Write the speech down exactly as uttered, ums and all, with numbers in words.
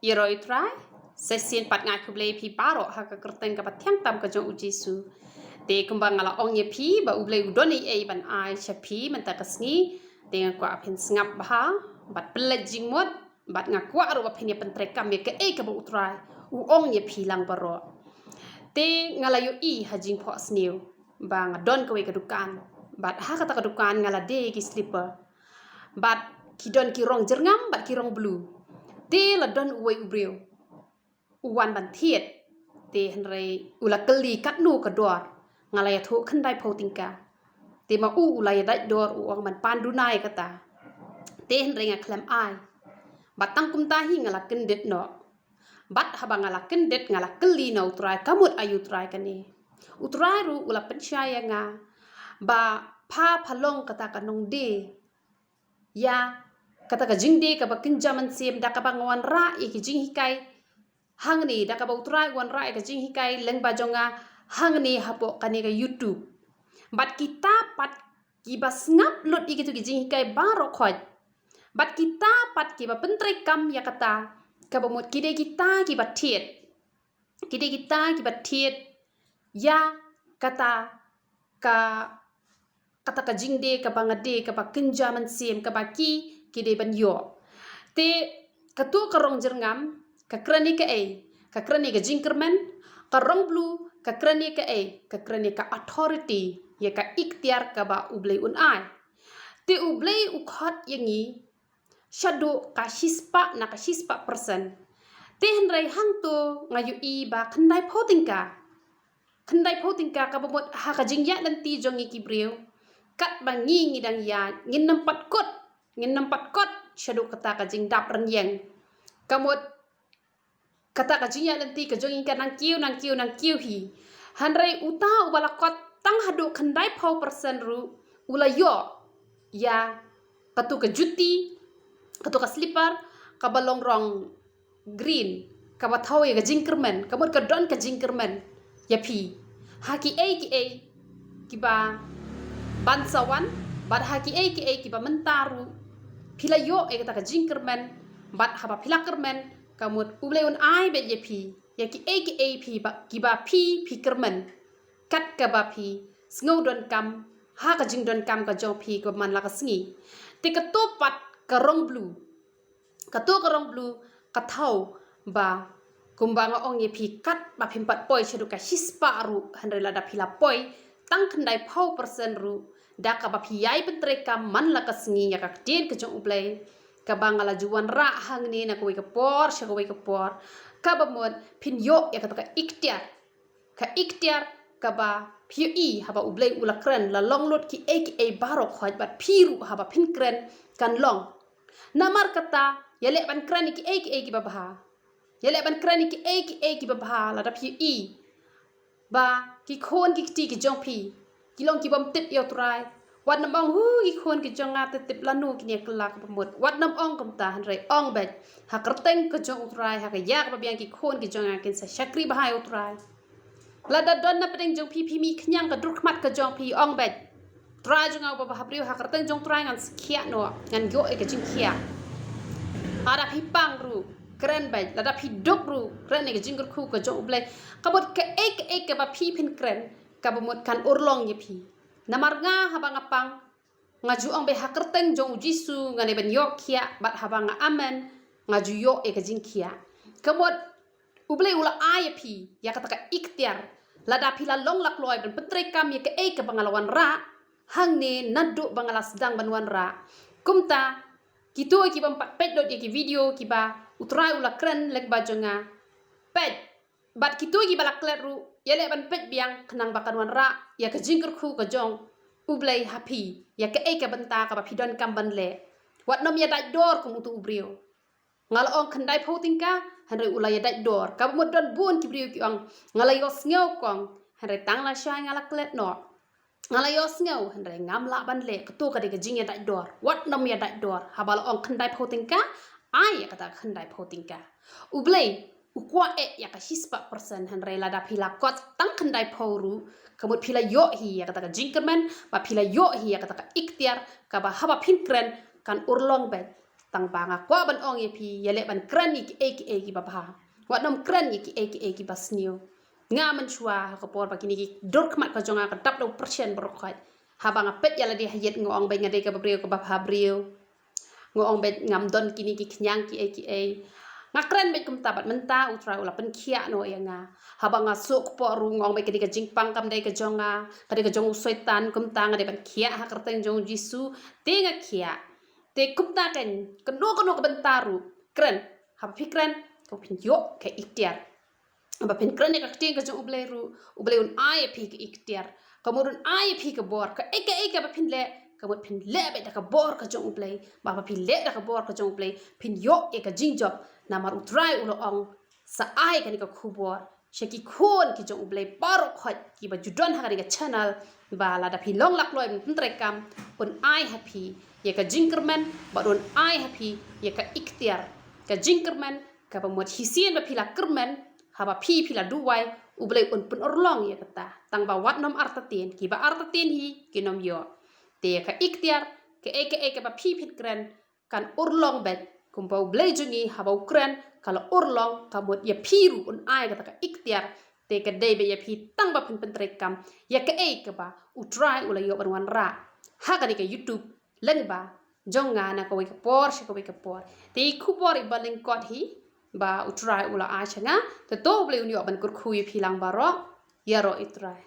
Ïaroh ïa u Trai, sa shisien pat nga ai khublei ïa phi baroh ha ka kyrteng kaba thiang tam ka jong u Jisu. Te kumba nga la ong ïa phi ba U Blei u don ei ei ban ai sha phi mynta ka sngi. Te nga kwah phin sngap bha bad pynleit jingmut, bad nga kwah ruh ba phin ïa pyntreikam ïa kaei kaba u Trai u ong ïa phi lang baroh. Te nga la ïohi ha jingphohsniew ba nga don kawei ka dukan, bad ha kata ka dukan nga la die ki slipper, bad ki don ki rong jyrngam bad ki rong blue. Te la don uwei u briew u wan ban thied. Te hynrei u la kylli katno ka dor. Nga la ïathuh khyndai phew tyngka. Te ma u u la ïadait dor, u ong ban pan duna ïa kata. Te hynrei nga khlem ai. Bad tang kumta hi nga la kyndit noh. Bad haba nga la kyndit nga la kylli na u Trai, ka mut aïu Trai kane. U Trai ruh u la pynshai ïa nga ba pha pha long kata ka nongdie ïa kata ka jingdie kaba kynja mynsiem da kaba nga wanrah ïa ki jinghikai hangne, da kaba u Trai u wanrah ïa ka jinghikai lyngba jong nga hangne hapoh kane ka YouTube. Bad kita pat kiba sngap lut ïa kito ki jinghikai baroh khoit, bad kita pat kiba pyntreikam ïa kata, kaba mut ki dei kita kiba thied. Ki dei kita kiba thied ïa kata ka, kata ka jingdie kaba nga die kaba kynja mynsiem kaba ki, ki dei ban ïoh. Te kato ka rong jyrngam ka kren ïa kaei? Ka kren ïa ka jingkyrmen. Ka rong blue ka kren ïa kaei? Ka kren ïa ka authority, ïa ka iktiar kaba U Blei un ai. Te U Blei u khot ïa ngi shaduh ka shispah na ka shispah persen. Te hynrei hangto nga ïohi ba khyndai phew tyngka. Khyndai phew tyngka kaba mut ha ka jingïaid lynti jong ngi ki briew, katba ngi ngi dang ïaid, ngin nym pat kut, ngin nym pat kut shaduh kata ka jingdap rynïeng. Ka mut kata ka jingïaid lynti ka jong ngi ka nang kiew, nang kiew, nang kiew hi. Hynrei uta uba la kot tang haduh khyndai phew persen ruh u la ïoh ïa kato ka juti, kato ka slipper kaba long rong green, kaba thew ïa ka jingkyrmen, ka mut ka don ka jingkyrmen ïa phi. Ha kiei kiei kiba ban sa wan, bad ha kiei kiei kiba mynta ruh phi la ïoh ïa kata ka jingkyrmen, bad haba phi la kyrmen, ka mut U Blei un ai beit ïa phi ïa kiei kiei phi ba, kiba phi, phi kyrmen, kat kaba phi sngew donkam ha ka jingdonkam ka jong phi kaba man la ka sngi. Te kato pat ka rong blue, kato ka rong blue ka thew ba, kumba nga ong ïa phi, katba phim pat poi shaduh ka shispah ruh, hynrei lada phi la poi tang khyndai phew persen ruh, da kaba phi ïai pyntreikam man la ka sngi ïa ka ktien ka jong U Blei, kaba nga la ju wanrah hangne na kawei ka por sha kawei ka por, kaba mut phin ïoh ïa kata ka iktiar. Ka iktiar kaba phi ïohi haba U Blei u la kren, la long lut kiei kiei baroh khoit, bad phi ruh haba phin kren kan long. Namar kata, ïaleh ban kren ïa kiei kiei kiba bha. Ïaleh ban kren ïa kiei kiei kiba bha, lada phi ïohi ba ki khun ki kti ki jong phi ki long kibym tip ïa U Trai, wat nym ong, "Hu, ki khun ki jong nga te tip lano kin ïa kylla kaba mut." Wat nym ong kumta, hynrei ong beit, "Ha kyrteng ka jong U Trai, ha ka ïa kaba biang ki khun ki jong nga kin sa shakri bha ïa U Trai." Lada don na pdeng jong phi, phi mih khñiang ka dur khmat ka jong phi, ong beit, "Trai jong nga uba bhabriew, ha kyrteng jong U Trai ngan skhiah noh, ngan ïoh ïa ka jingkhiah." Lada phi pang ruh, kren beit. Lada phi duk ruh, kren ïa ka jingkyrkhu ka jong U Blei. Ka mut kaei kaei kaba phi phin kren, kaba mut kan urlong ïa phi. Namar nga haba nga pang, nga ju ong beit, "Ha kyrteng jong U Jisu ngan ïa ban ïoh khiah," bad haba nga amen, nga ju ïoh ïa ka jingkhiah. Ka mut U Blei u la ai ïa phi ïa kata ka iktiar. Lada phi la long la kloi ban pyntreikam ïa kaei kaba nga la wanrah hangne naduh ba nga la sdang ban wanrah. Kumta, kito kibym pat peit lut ïa ki video kiba U Trai u la kren lyngba jong nga, peit. Bad kito kiba la klet ruh, ïaleh ban peit biang, khnang ba kan wanrah ïa ka jingkyrkhu ka jong U Blei ha phi ïa kaei ka bynta kaba phi donkam ban leh. Wat nym ïadait dor kum uto u briew. Nga la ong khyndai phew tyngka, hynrei u la ïadait dor. Kaba mut don bun ki briew ki ong, "Nga la ïohsngew kong, hynrei tang lashai nga la klet noh. Nga la ïohsngew, hynrei ngam lah ban leh." Kato ka dei ka jingïadait dor. Wat nym ïadait dor. Haba la ong khyndai phew tyngka, ai ïa kata khyndai phew tyngka. U Blei u kwah eh ïa ka shispah persen, hynrei lada phi la kot tang khyndai phew ruh, ka mut phi la ïoh hi ïa kata ka jingkyrmen, bad phi la ïoh hi ïa kata ka iktiar, kaba haba phin kren kan urlong beit. Tang ba nga kwah ban ong ïa phi, ïa leh ban kren ïa kiei kiei kiba bha. Wat nym kren ïa kiei kiei kiba sniew. Nga mynshuwa ha ka por ba kine ki dur khmat ka jong nga ka dap da u pyrshah baroh khoit. Haba nga peit ïa lade ha ïit nga ong beit nga dei kaba briew kaba bha briew. Nga ong beit ngam don kine ki khñiang kiei kiei. Nga kren beit kumta bad mynta U Trai u la pynkhiah noh ïa nga. Haba nga suk kpoh ruh nga ong beit ka dei ka jingpang kam dei ka jong nga, ka dei ka jong u Soitan, kumta nga dei ban khiah ha ka kyrteng jong U Jisu. Te nga khiah. Te kumta kein, kano kano ka bynta ruh, kren. Haba phi kren, ka phin ïoh ka iktiar. Haba phin kren ïa ka ktien ka jong U Blei ruh, U Blei un ai ïa phi ka iktiar. Ka mut un ai ïa phi ka bor, kaei kaei kaba phin leh, ka mut phin leh beit da ka bor ka jong U Blei. Ba haba phi leh da ka bor ka jong U Blei, phin ïoh ïa ka jingjop. Namar U Trai u la ong, sa ai kane ka khubor sha ki khun ki jong U Blei baroh khoit kiba ju don ha kane ka channel, ba lada phi long lakloi ban pyntreikam, un ai ha phi ïa ka jingkyrmen, bad un ai ha phi ïa ka iktiar. Ka jingkyrmen kaba mut shisien ba phi la kyrmen, haba phi phi la duwai, U Blei un pynurlong ïa kata. Tang ba wat nym artatien, kiba artatien hi kin nym ïoh. Te ïa ka iktiar, kaei kaei kaba phi phin kren, kan urlong beit. Kumba U Blei jong ngi haba u kren ka la urlong, ka mut ïa phi ruh un ai kata ka iktiar. Te ka dei beit ïa phi tang ba phin pyntreikam ïa kaei kaba U Trai u la ïoh ban wanrah ha kane ka YouTube lyngba jong nga na kawei ka por sha kawei ka por. Te i khubor iba lyngkot hi ba U Trai u la ai sha nga. Te to U Blei un ïoh ban kyrkhu ïa phi lang baroh. Ïaroh ïa U Trai.